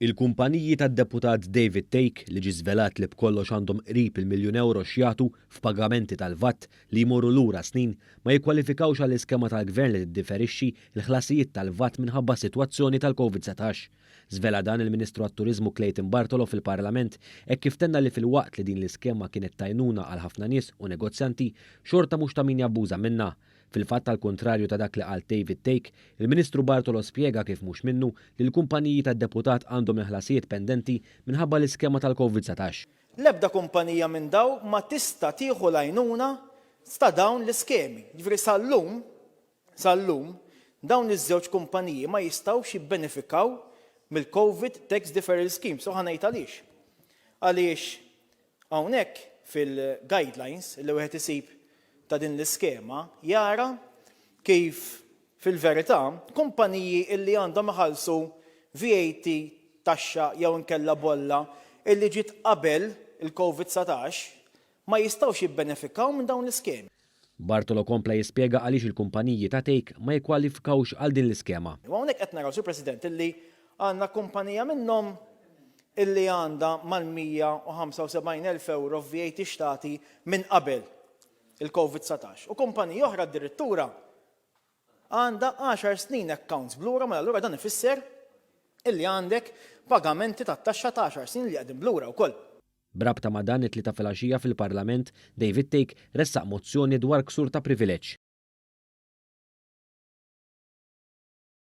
Il-kumpaniji tad-Deputat David Thake, li ġie żvelat li b'kollox għandhom qrib il-miljun ewro x'jagħtu f'pagamenti tal-VAT li jmorru lura snin, ma jikkwalifikawx għall-iskema tal-Gvern li tiddiferixxi l-ħlasijiet tal-VAT minħabba s-sitwazzjoni tal-Covid 19. Żvela dan il-Ministru għat-Turiżmu Clayton Bartolo fil-Parlament hekk kif tenna li filwaqt li din l-iskema kienet t'għajnuna għal ħafna nies u negozjanti, xorta mhux ta' min jabbuża minnha. Fil-fatt għall-kuntrarju ta' dak li qal David Thake, il-Ministru Bartolo spjega kif mhux minnu li l-kumpaniji tad-deputat għandhom il-ħlasijiet pendenti minħabba l-iskema tal-Covid 19. L-ebda kumpanija minn dawn ma tista' tieħu l-għajnuna ta' dawn l-iskemi. Jiġifieri sal-lum, sal-lum, dawn iż-żewġ kumpaniji ma jistgħux jibbenefikaw mill-Covid Tax Deferral Scheme. So ħa ngħid għaliex. Għaliex Hawnhekk fil-guidelines li wieħed isib ta' din l-iskema jara kif fil-verità kumpaniji illi għandhom iħallsu VAT, taxxa jew inkella bolla illi ġiet qabel il-Covid 19 ma jistgħux jibbenefikaw minn dawn l-iskemi. Bartolo kompla jispjega għaliex il-kumpaniji ta' Thake ma jikkwalifikawx għal din l-iskema. U hawnhekk qed naraw, Sur President, illi għandna kumpanija minnhom illi għandha mal-175,000 ewro f'VAT xtati minn qabel il-Covid 19 u kumpanija oħra addirittura għandha għaxar snin accounts b'lura mela allura dan ifisser illi għandek pagamenti tat-taxxa ta' għaxar snin li qegħdin b'lura wkoll. B'rabta ma' dan, it-Tlieta filgħaxija fil-Parlament, David Thake ressaq mozzjoni dwar ksur ta' privileġġ.